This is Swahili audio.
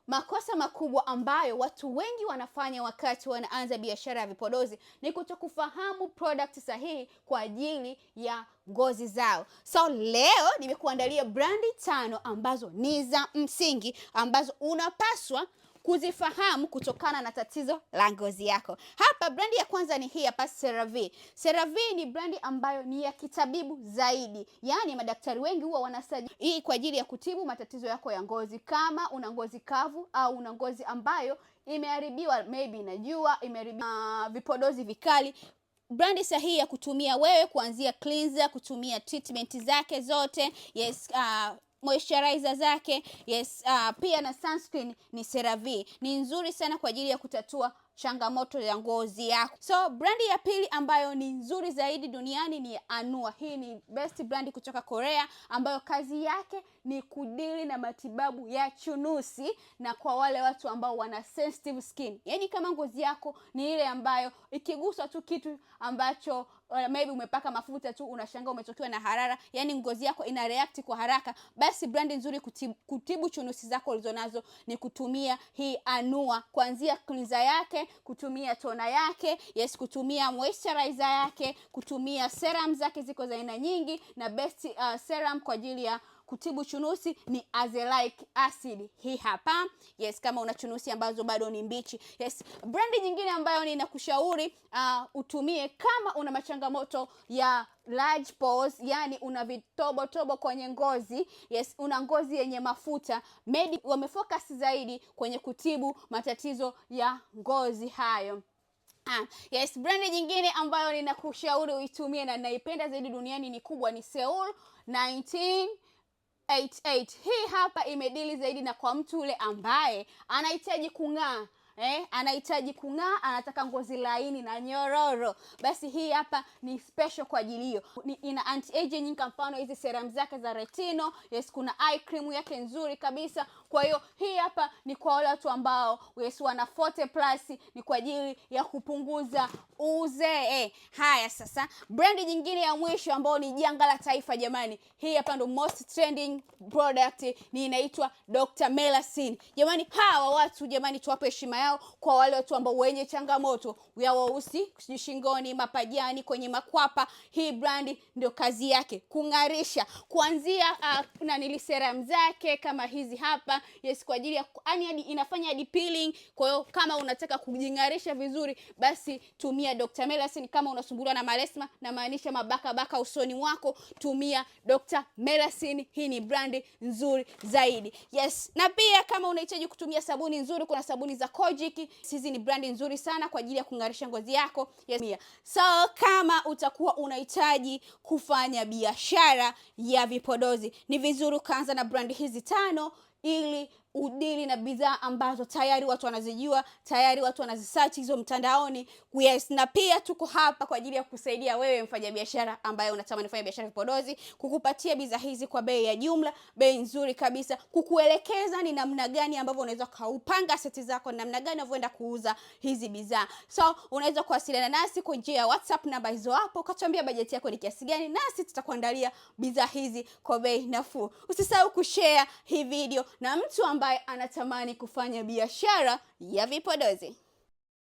Makosa makubwa ambayo watu wengi wanafanya wakati wanaanza biashara ya vipodozi ni kutokufahamu product sahihi kwa ajili ya ngozi zao. So leo nimekuandalia brandi tano ambazo ni za msingi ambazo unapaswa kuzifahamu kutokana na tatizo la ngozi yako. Hapa brandi ya kwanza ni hii hapa CeraVe. CeraVe ni brandi ambayo ni ya kitabibu zaidi, yaani madaktari wengi huwa wanasajili hii kwa ajili ya kutibu matatizo yako ya ngozi, kama una ngozi kavu au una ngozi ambayo imeharibiwa maybe na jua, imeharibiwa vipodozi vikali. Brandi sahihi ya kutumia wewe, kuanzia cleanser, kutumia treatment zake zote, yes, moisturizer zake, yes, pia na sunscreen ni CeraVe. Ni nzuri sana kwa ajili ya kutatua changamoto ya ngozi yako. So brandi ya pili ambayo ni nzuri zaidi duniani ni Anua. Hii ni best brand kutoka Korea ambayo kazi yake ni kudili na matibabu ya chunusi na kwa wale watu ambao wana sensitive skin. Yaani kama ngozi yako ni ile ambayo ikiguswa tu kitu ambacho maybe umepaka mafuta tu unashangaa umetokewa na harara, yani ngozi yako ina react kwa haraka, basi brandi nzuri kutibu chunusi zako ulizonazo ni kutumia hii Anua, kuanzia cleanser yake, kutumia toner yake, yes, kutumia moisturizer yake, kutumia serum zake, ziko za aina nyingi, na best serum kwa ajili ya kutibu chunusi ni azelaic acid, hii hapa. Yes, kama una chunusi ambazo bado ni mbichi. Yes, brandi nyingine ambayo ninakushauri utumie kama una machangamoto ya large pores, yani una vitobotobo kwenye ngozi, yes, una ngozi yenye mafuta, Medi wamefocus zaidi kwenye kutibu matatizo ya ngozi hayo. Yes, brandi nyingine ambayo ninakushauri uitumie na naipenda zaidi duniani ni kubwa ni Seoul 1988. Hii hapa imedili zaidi na kwa mtu yule ambaye anahitaji kung'aa. Anahitaji kung'aa, anataka ngozi laini na nyororo, basi hii hapa ni special kwa ajili hiyo. Ina anti aging, kwa mfano hizi serum zake za retinol, yes, kuna eye cream yake nzuri kabisa. Kwa hiyo hii hapa ni kwa wale watu ambao, yes, wana 40 plus, ni kwa ajili ya kupunguza uzee. Haya sasa, brand nyingine ya mwisho ambayo ni janga la taifa jamani, hii hapa ndo most trending product, ni inaitwa Dr. Melasin. Jamani, hawa watu jamani, tuwape heshima yao kwa wale watu ambao wenye changamoto ya weusi shingoni, mapajani, kwenye makwapa, hii brand ndio kazi yake kung'arisha, kuanzia na nili serum zake kama hizi hapa, yes, kwa ajili ya yani inafanya hadi peeling. Kwa hiyo kama unataka kujing'arisha vizuri, basi tumia Dr. Melasin. Kama unasumbuliwa na melasma, na maanisha mabaka baka usoni mwako, tumia Dr. Melasin. Hii ni brand nzuri zaidi, yes. Na pia kama unahitaji kutumia sabuni nzuri, kuna sabuni za Kojic. Hizi ni brandi nzuri sana kwa ajili ya kung'arisha ngozi yako, yes. So kama utakuwa unahitaji kufanya biashara ya vipodozi, ni vizuri ukaanza na brandi hizi tano ili udili na bidhaa ambazo tayari watu wanazijua, tayari watu wanazisearch hizo mtandaoni. Yes, na pia tuko hapa kwa ajili ya kusaidia wewe mfanyabiashara ambaye unatamani kufanya biashara vipodozi, kukupatia bidhaa hizi kwa bei ya jumla, bei nzuri kabisa, kukuelekeza ni namna gani ambavyo unaweza kaupanga seti zako, namna gani unavyoenda kuuza hizi bidhaa. So unaweza kuwasiliana nasi kwa njia ya WhatsApp, namba hizo hapo, ukatuambia bajeti yako ni kiasi gani, nasi tutakuandalia bidhaa hizi kwa bei nafuu. Usisahau kushare hii video na mtu ambaye anatamani kufanya biashara ya vipodozi.